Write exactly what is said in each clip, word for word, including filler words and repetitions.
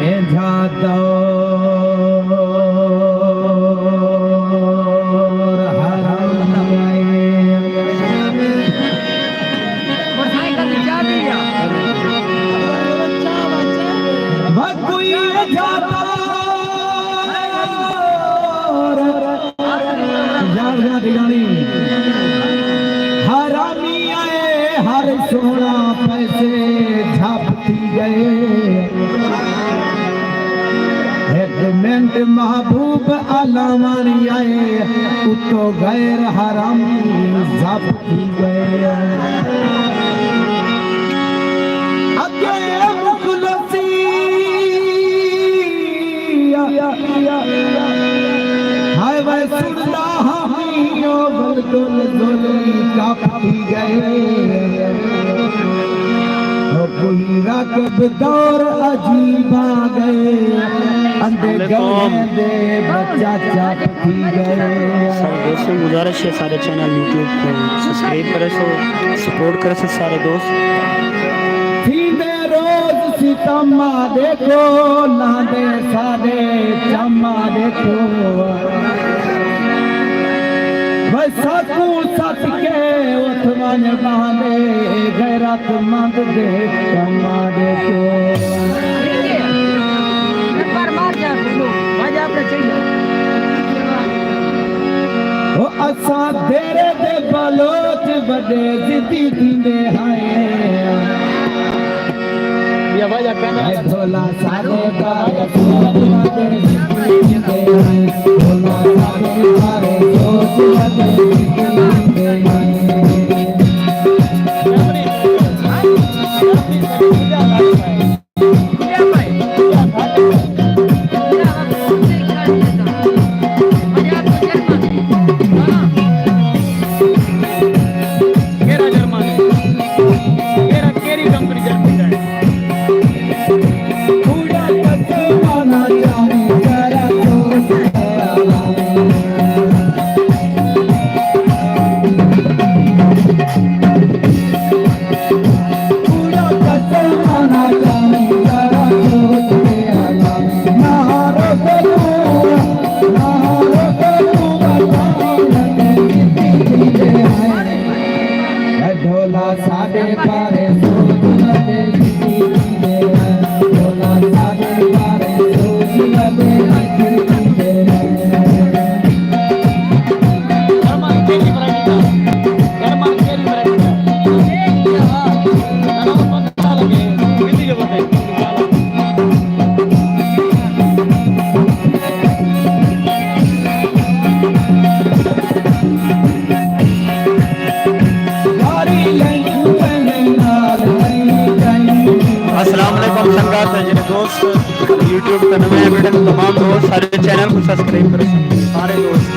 ایجھا دور حرام آئے۔ بس کوئی ایجھا دور یار، یار، یار۔ حرامی آئے، ہر سوہݨا پیسے جھپ تھی ڳئے۔ ہک منٹ محبوب الاوݨ آئے، اتوں غیر حرامی ضبط تھی ڳئے۔ اڳے مخلصی ہائے وے سݨدا ہاں، او ولد الذل کپ تھی ڳئے۔ او کوئی راغب دور عجیب آ ڳئے، اندھے ڳلیں دے بچہ چپ تھی ڳئے۔ سارے دوستوں گزارش ہے، سارے چینل یوٹیوب تے سبسکرائب کرے سو، سپورٹ کرے سو سارے دوست۔ تھیندے روز ستم آ ݙیکھو، لہندے ساݙے چم آ ݙیکھو۔ وے ساکوں سٹ کے اتھ ونڄ ٻہندے، غیرت مند دے کم آ ݙیکھو۔ او اساں دیرے دے بلوچ وݙے ضدی تھیندے ہائیں۔ یا واجہ کہنا اے بھولا ساݙے بارے سوچ وݙے ضدی تھیندے ہائیں۔ بھولا ساݙے بارے سوچ وݙے ضدی تھیندے ہائیں۔ ڈھولا ساݙے بارے سوچ وݙے ضدی تھیندے ہائیں۔ ڈھولا ساݙے بارے سوچ وݙے ضدی تھیندے ہائیں۔ السلام علیکم سنگت، جڑے دوست یوٹیوب تے نویں آئے بیٹھے نے، تمام دوست سارے چینل کوں سبسکرائب کرو، سارے دوست۔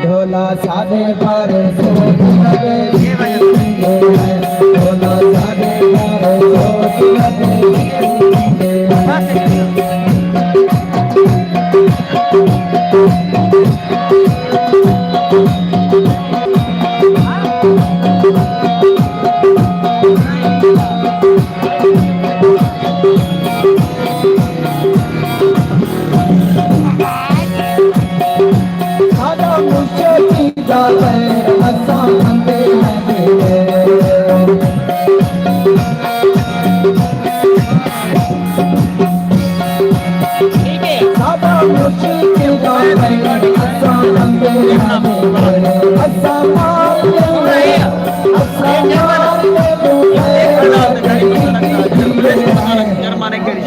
ڈھولا ساݙے بارے سوچ وݙے ضدی تھیندے ہائیں۔ ڈھولا ساݙے بارے سوچ وݙے ضدی تھیندے ہائیں۔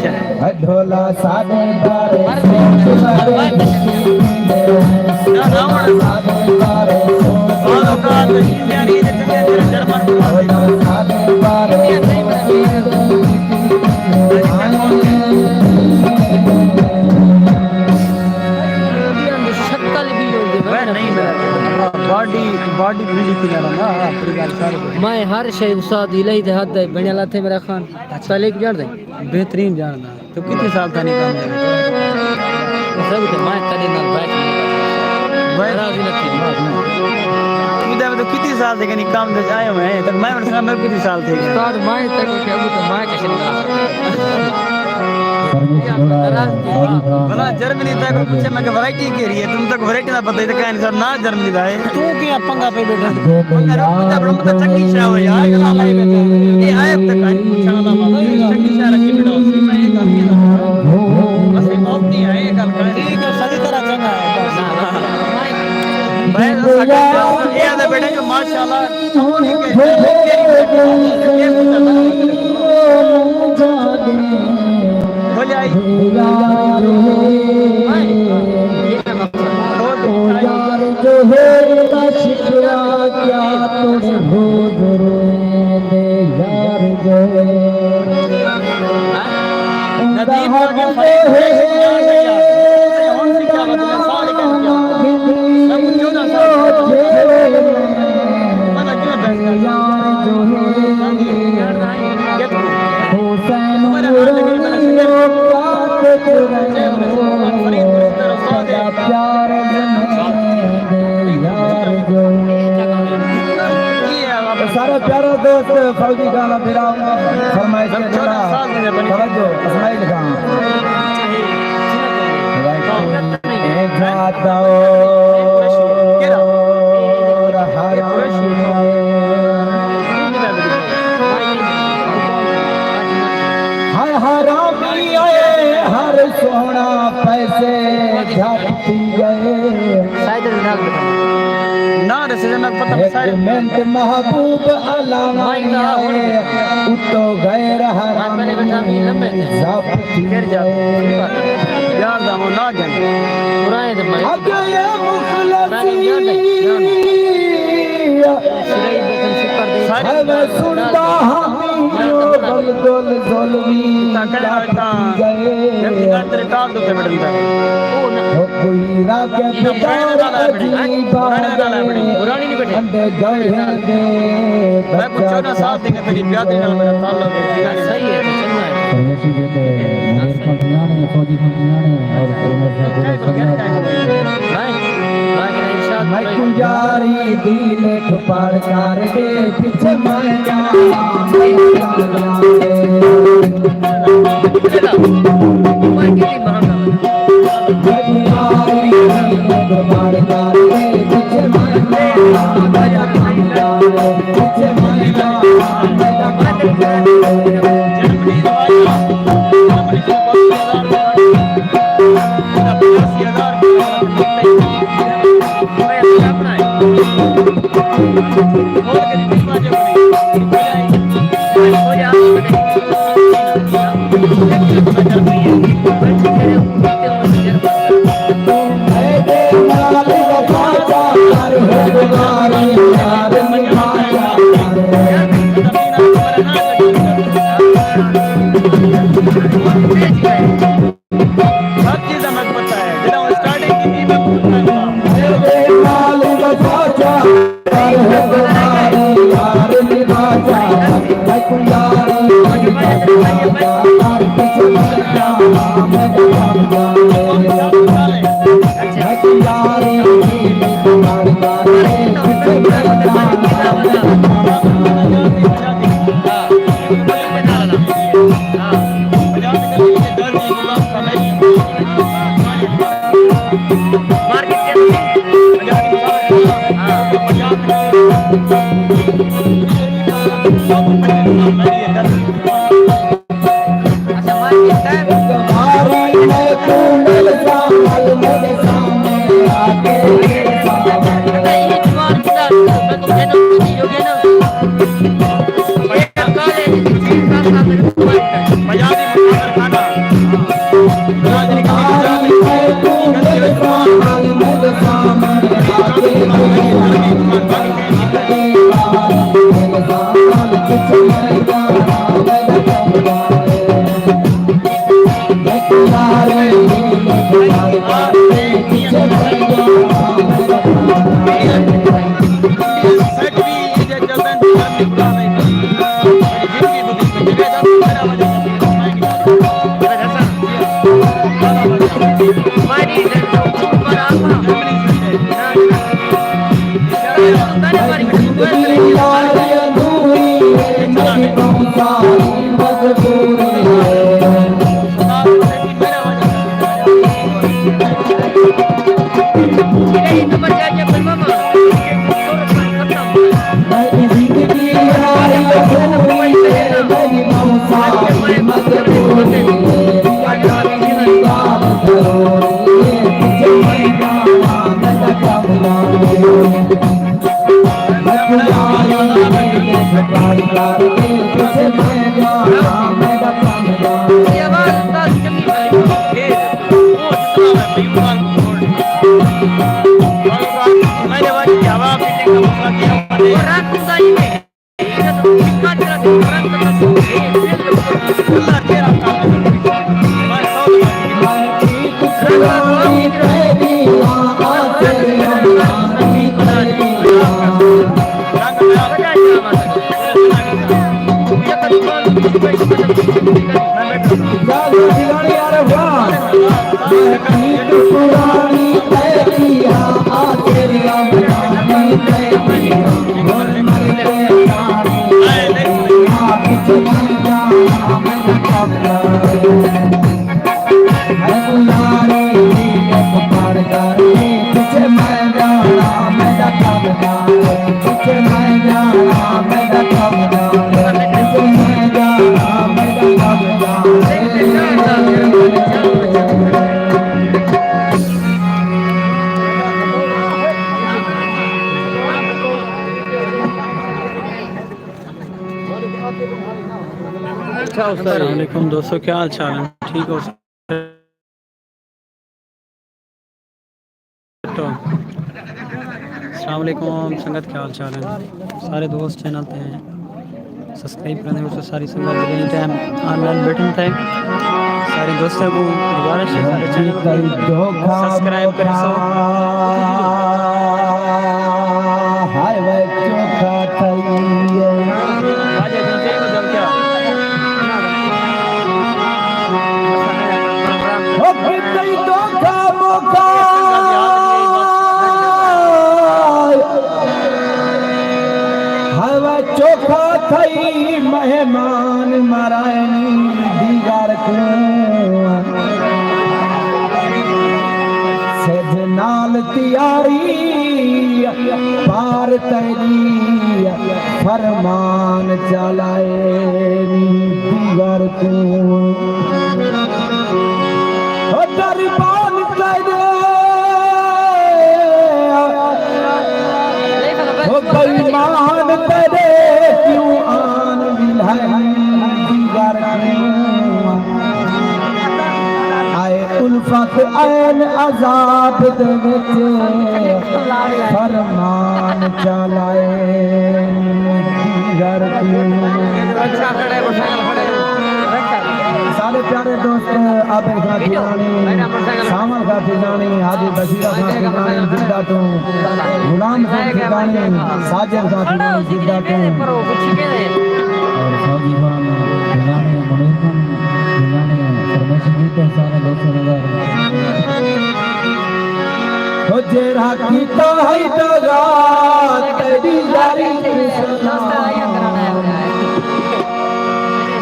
ڈھولا ساݙے بارے سوچ بارے، ڈھولا ساݙے بارے سوچ بارے۔ شکل بھی ہوئی ہے، میں نہیں۔ باڈی، باڈی بھی لکھی جانا نا، اپنی گل ساری۔ میں ہر شے استاد الہی دے ہتھ دے بݨیا لاتے میرا خان۔ تعلیق جان دے؟ بہترین جان دا۔ تو کتنے سال تھا نہیں کام دے؟ سب تے میں کدے نال بیٹھ نہیں۔ بھائی۔ ناراض نہ تھی۔ تو کتنے سال تھے کہ نہیں کام دے آئے ہوئے ہیں؟ تک میں بڑا سنا، میں کتنے سال تھے؟ استاد، میں تک کہ ابو تو میں کشن کا۔ بلا جرمنی تک پوچھے، میں کہ ورائٹی کے لیے تم تک ورائٹی دا پتہ ہی تو کہیں نہیں سر، نہ جرمنی دا ہے۔ تو کیا پنگا پہ بیٹھا؟ پنگا رکھ، پتہ بڑا پتہ چنگی شاہ ہو یار، گلا لائی بیٹھا۔ یہ آئے اب تک آئی پوچھنا دا مطلب، یہ چنگی شاہ رکھی بیٹھا، اس میں یہ کافی ہے۔ بس یہ موت نہیں آئے، یہ گل کر۔ ٹھیک ہے، صحیح طرح چنگا ہے۔ بھائی، یہ آدھے بیٹے کہ ماشاءاللہ، سارے پیارے دوست، فوجی گانا پھرا، فرمائش کے دلا۔ توجہ، اسماعیل خان۔ اے جاتا اور حرام۔ ہر حرامی آئے، ہر سوہݨا پیسے جھپ تھی ڳئے۔ نہ رسے میں پتہ ہک منٹ محبوب علاوہ آئے، اتو غیر حرامی ضبط تھی ڳئے۔ یار دا ہو نہ گئے۔ اگے مخلصی سندا ہاں۔ بلکل ظلمی ڈٹ گئے۔ کوئی راکے بچار عجیب آ گئے۔ انڈے گئے دے بچہ چاچا۔ پرویشی دے تے مدیر کھنٹیاں نے، فوجی کھنٹیاں نے اور پرویشی دے سنگت۔ میں کوں یاری دی لکھ پڑھ کر کے پچھے میں جاواں۔ ہر چیز دا میں پتہ ہے، جݙاں اسٹارٹنگ کیتی میں پوچھنا ہا۔ السلام علیکم دوستو، کیا حال چال ہے؟ ٹھیک ہو؟ السلام علیکم سنگت، کیا حال چال ہے؟ سارے دوست چینل تے ہیں، سبسکرائب کرنے ہو ساری سنگت جی ٹائم آن لائن بیٹھن تھے۔ سارے دوستوں کو گزارش ہے، سارے چینل کو سبسکرائب کر سو۔ ہائے وے چوکھا تھئی ہے۔ او بھئی تئی دھوکا موکا۔ ہوا چوکھا تھئی مہمان مرائنی دیگر کوں۔ سجھ نال تیاری پار تیری فرمان چلائے نی دیگر کوں۔ او دربان تیرے، او بےمان تیرے کیوں آن ملائے نی دیگر کوں۔ اے الفت عین عذاب دے وچ فرمان چلائے دیگر کوں۔ سارے پیارے دوست، عابد خان کھیلانی، سانول خان کھیلانی، حاجی بشیر خان کھیلانی جدہ توں، غلام خان کھیلانی، ساجد خان کھیلانی جدہ توں، اور فوجی خان کھیلانی، منیر خان کھیلانی، فرمائشی گیت ہے سارے دوست نظر۔ او جیڑھا کیتا ہئی دغا تیݙی یاری کوں سلام۔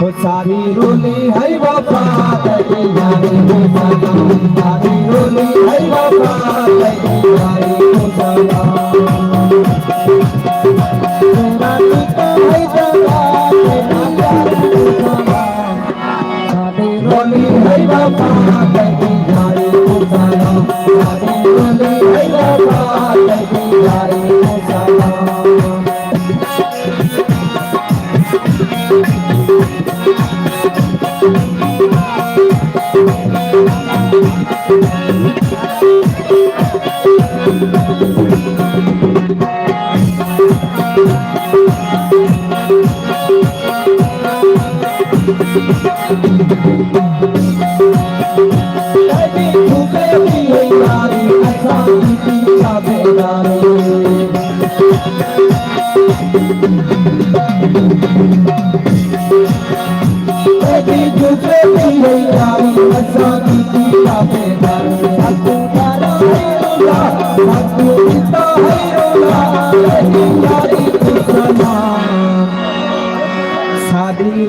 او ساری رولی ہئی وفا تیݙی یاری کوں سلام۔ ساری رولی ہئی وفا تیݙی یاری کوں سلام۔ جیڑھا کیتا ہئی دغا تیݙی یاری کوں سلام۔ ساݙی رولی ہئی وفا تیݙی یاری کوں سلام۔ ساݙی رولی ہئی وفا تیݙی یاری کوں سلام۔ ساݙی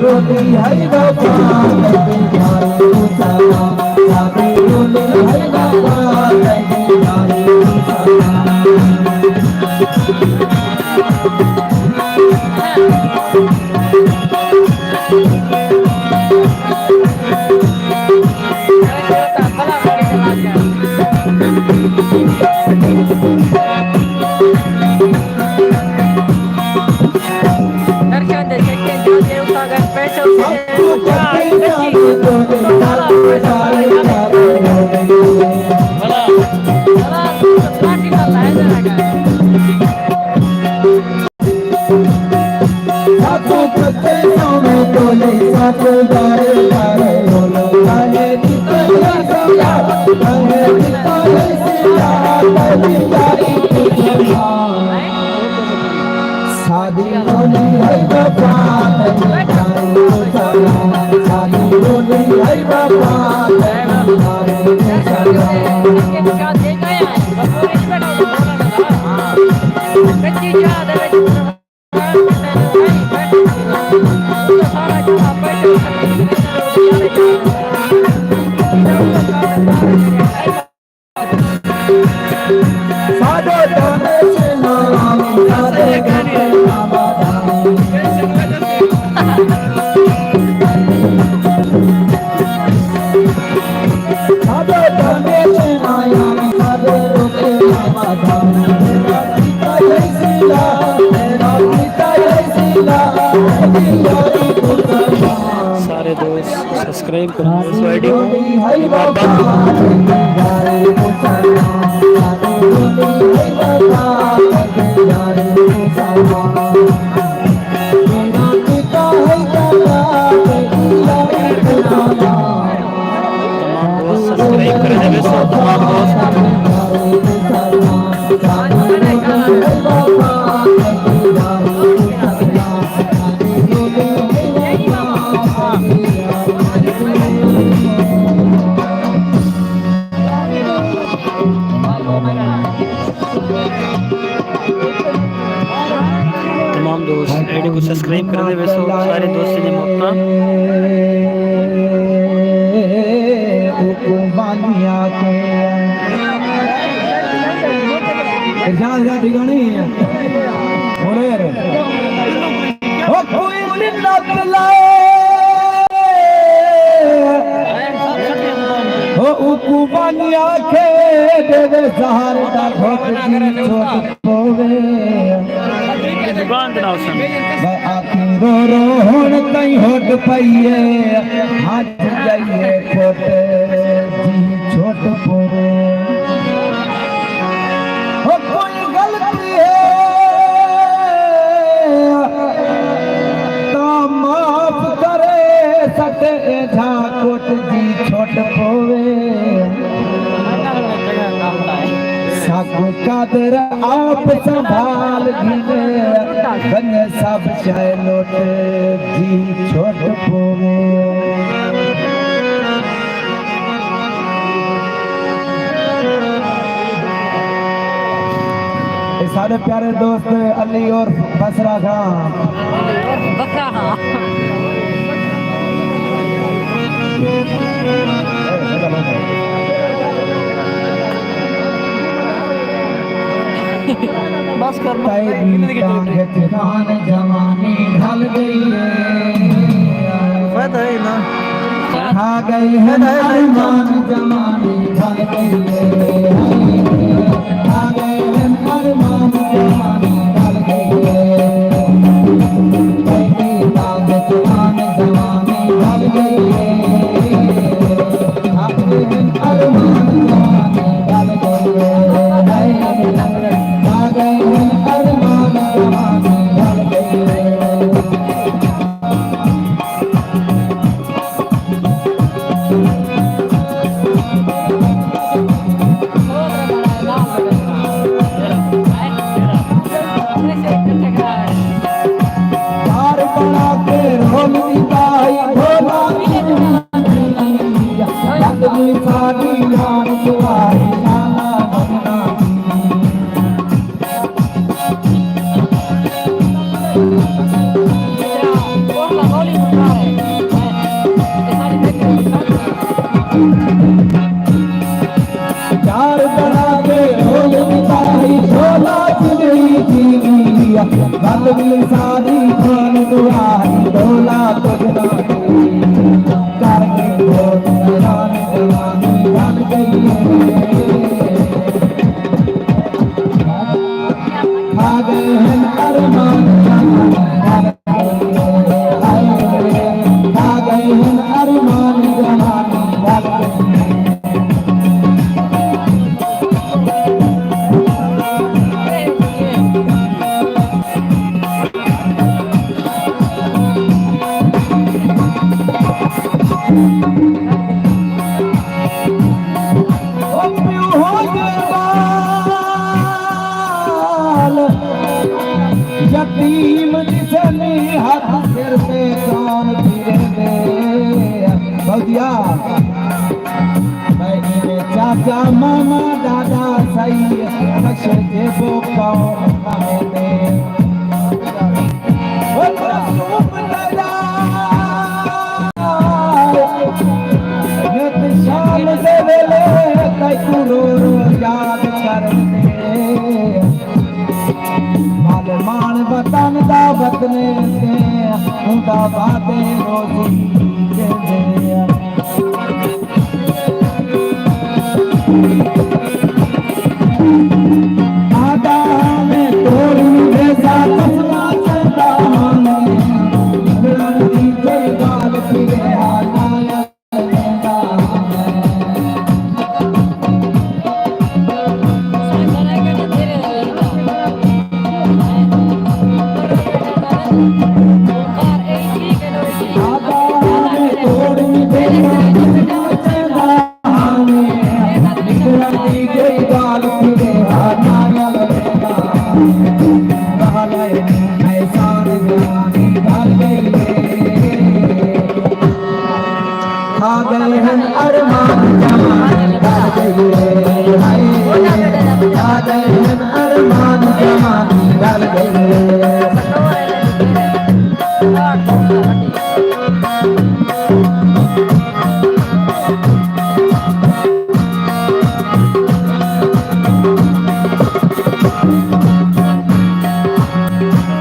ٻولی ہئی وفا، تیݙی یاری کوں سلام۔ ساݙی ٻولی ہئی وفا، تیݙی یاری کوں سلام۔ سارے دوست سبسکرائب کرو دوست ویڈیو۔ تمام دوست سبسکرائب کرے دے ویسو، تمام دوست۔ تمام دوست آئی ڈی کوں سبسکرائب کریندے ویسو، سارے دوستیں دی محبتاں۔ ارشاد شاہ ٹھکانے ہی ہے۔ ہنر۔ او کوئی منت لائے، او اکو ونڄ آکھے ݙیوے زہر دا گھٹ جی چھٹ پووے۔ زبان دے نال سن۔ میں آکھی رو رو ہݨ تئیں ہٹ پئی اے، ہٹ ڳئی اے پٹ جی چھٹ پووے۔ او کوئی غلطی ہے تاں معاف کرے، سٹ ایجھا کٹ جی چھٹ پووے۔ ساکوں قادر آپ سنبھال گھنے، ونڄے سب شئے لٹ جی چھٹ پووے۔ اے سارے پیارے دوست علی اور بصرہ خان۔ بصرہ خان۔ بس کر۔ تیݙی ٹانگ اچ خان جوانی ڈھل ڳئی اے۔ فائدہ ہے نا۔ کھا ڳئے ہن ارمان جوانی ڈھل ڳئی اے۔ کھا ڳئے ہن ارمان جوانی ڈھل ڳئی اے۔ تیݙی ٹانگ اچ خان جوانی ڈھل ڳئی اے۔ کھا ڳئے ہن ارمان ساݙی جان دعائی نانا بھڄݨا۔ چار بݨا کے ڈھول دی تائی، ڈھولا چنئی تھی وی، بھل وی ساݙی جان دعائی، ڈھولا بھڄݨا۔ کر کے بہت حیران جوانی بھڄ ڳئی ہے۔ کھا ڳئے ہن ارمان جوانی بھڄ ڳئی ہے۔ کھا ڳئے ہن ارمان جوانی بھڄ ڳئی ہے۔ او پیو ہوندے ٻال یتیم ݙسن، ہتھ سر تے کون پھریندے۔ بھڄیا۔ میں ایویں چاچا، ماما، ݙاݙا، سئیں، مشرقے بوکاؤ بھاویں دے۔ او معصوم ݙاݙا، نت شام دے ویلے تیکوں رو رو یاد کریندے۔ مال ماݨ وطن دا وطنے تے، ہوندا وعدے روزی ݙیندے۔ آہدا میں توڑی ویسا قسماں چندا ہاں، لڑن دی کوئی ڳالھ پھرے آ نہ۔ کھا ڳئے ہن ارمان جوانی ڈھل ڳئی ہے، ہائے۔ کھا ڳئے ہن ارمان جوانی ڈھل ڳئی ہے۔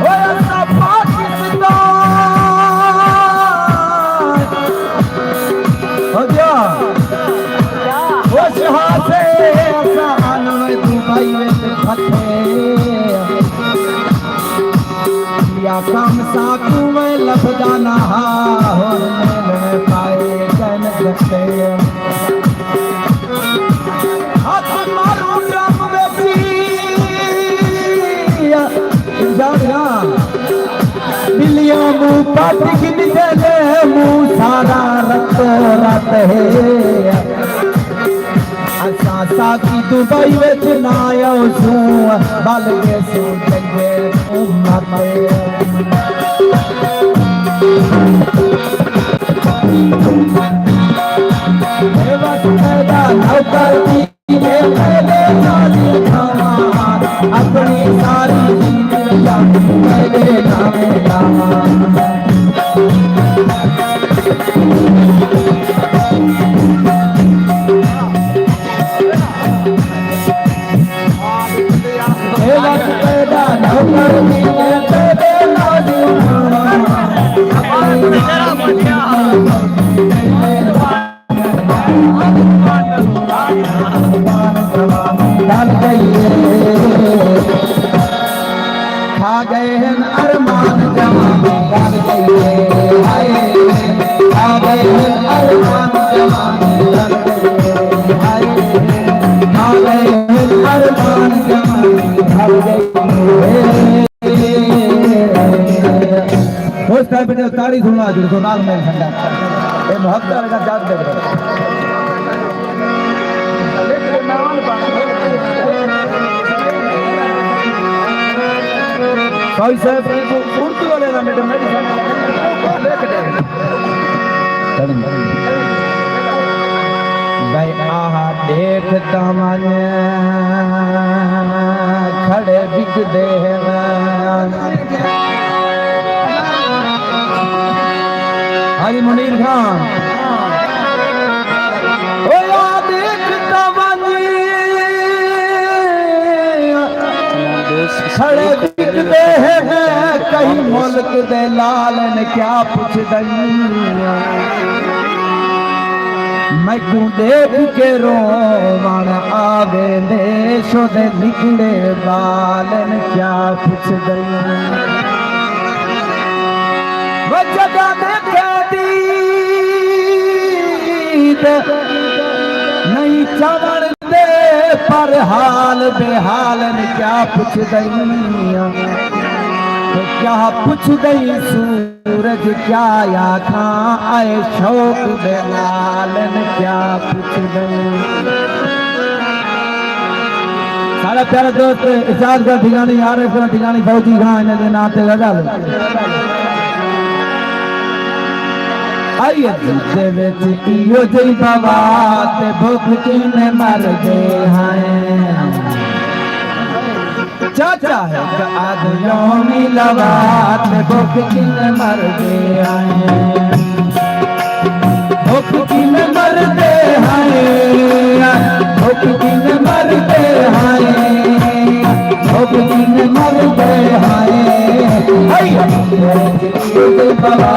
اوئے اساں پاکستان، ہو جا، خوش ہاسے اساں آنویں دبئی وچ پھتے۔ یا کم ساکوں میں لبھدا نہ ہا، ہن میلݨ پائے کن گھتے۔ ہتھ ماروں ڈرم وچ جاڑیاں، ٻلیاں منہ پٹ گھندے نے، منہ سارا رتو رت ہے۔ اساں ساقی دبئی وچ نہ آیوسوں، بل ڳیسوں چنڳے امت۔ اے وقت پیدا نوکر دی، اے پیدے نال کھاواں، اپݨی ساری زندگی پیدے نال کھاواں۔ کھا ڳئے ہن ارمان جوانی ڈھل ڳئی ہے، ہائے۔ کھا ڳئے ہن ارمان جوانی ڈھل ڳئی ہے، ہائے۔ کھا ڳئے ہن ارمان جوانی ڈھل ڳئی ہے۔ اس ٹائپ دے تاڑی سݨا جو سنال میں سنگا۔ اے محبت والے دا جاگ دے۔ سوئی صاحب، اردو والے دا میڈم میڈی صاحب لکھ دے۔ آہا ݙیکھ تاں ونڄ، کھڑے وکدے ہن۔ حاجی منیر خان، او آ ݙیکھ تاں ونڄ، کھڑے وکدے ہن، کہیں ملک دے لال ہن، کیا پچھدئیں؟ میکوں ݙیکھ کے رووݨ آ ویندے، شودے نکڑے ٻال ہن، کیا پچھدئیں؟ وڄ جڳاں ݙیکھے دید نئیں چاوݨ دے، پر حال بے حال ہن، کیا پچھدئیں؟ کیا پچھدئیں سورج، کیا آکھاں اے شوق دے نال ہن، کیا پچھدئیں؟ ساݙا پیارا دوست اعجاز گڑھ ڈھیلاݨی، عارف گڑھ ڈھیلاݨی، فوجی خان، انہاں دے ناں تے غزل۔ آئی عزیز دے وچ ایہو جئی بوا تے بکھ کیویں مردے ہائیں۔ چاچا ہک ادھ یومی لوا تے بکھ کیویں مردے ہائیں۔ بکھ کیویں مردے ہائیں، بکھ کیویں مردے ہائیں، بکھ کیویں مردے ہائیں۔ ہائی! بوا